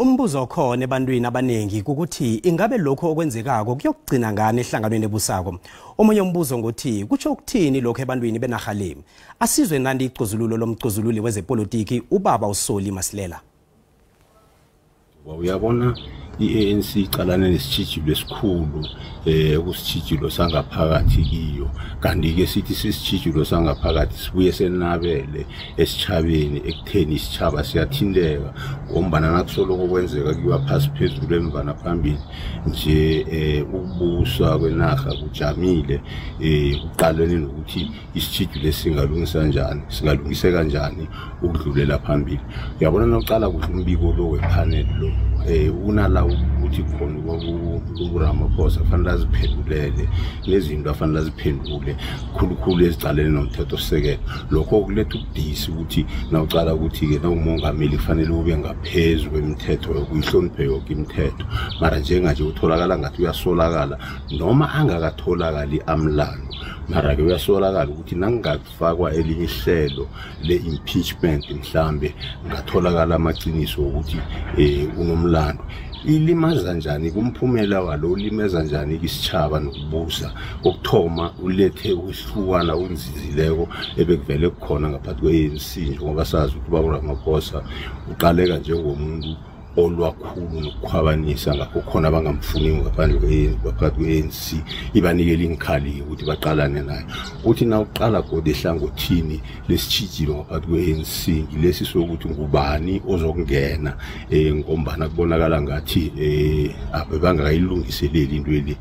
Umbuzo okhona ebantwini abaningi kukuthi ingabe lokho okwenzekako kuyokugcina ngani ehlanganweni ebusako. Omunye umbuzo ngothi kutsho ukuthini lokho ebantwini benarha le. Asizwe nandi icozululo lomcozululi wezepolitiki ubaba uSoli Masilela. Uyabona i-ANC icalane nesitjhijilo esikhulu okusitjhijilo sangaphakathi kiyo, kanti-ke sithi sisitjhijilo sangaphakathi sibuye senabele esitjhabeni ekutheni isitjhaba siyathinteka, ngombana nakusoloko kwenzeka kuyiwa phasi phezulu emva phambili nje ukubusa kwenarha kujamile, kuqalene nokuthi isitjhijilo esingalungisa njani, singalungiseka njani ukudlulela phambili. Uyabona nawuqala kuhle umbiko lo wepanel lo unala ukuthi khona uRamaphosa kufanele aziphendulele nezinto afanele aziphendule khulukhulu ezicalene nomthethosisekelo. Lokho kuletha ubudisi ukuthi nawucala ukuthi-ke nawumongameli kufanele ube ngaphezu kwemithetho, uyihloniphe yoke imithetho, mara njenganje utholakala ngathi uyasolakala noma angakatholakali amlando, mara-ke uyasolakala ukuthi nakungafakwa elinye ihlelo le-impeachment mhlambe ngatholakala amaqiniso ukuthi unomlando. Ilimaza njani kumphumela walo, ulimeza njani isitjhaba nokubusa? Kokuthoma ulethe ukuhlukana okunzinzileko ebekuvele kukhona ngaphakathi kwe-ANC, njengoba sazi ukuthi ubaba uRamaphosa uqaleka njengomuntu olwa khulu nokukhwabanisa, ngakho khona abangamfuniyo ngaphandle ngaphakathi kwe-ANC ibanikela iinkhali ukuthi baqalane nayo. Uthi nawuqala godu ehlangothini lesitjhijilo ngaphakathi kwe-ANC ngilesi sokuthi ngubani ozokungena, ngombana kubonakala ngathi abebangakayilungiseleli into eli.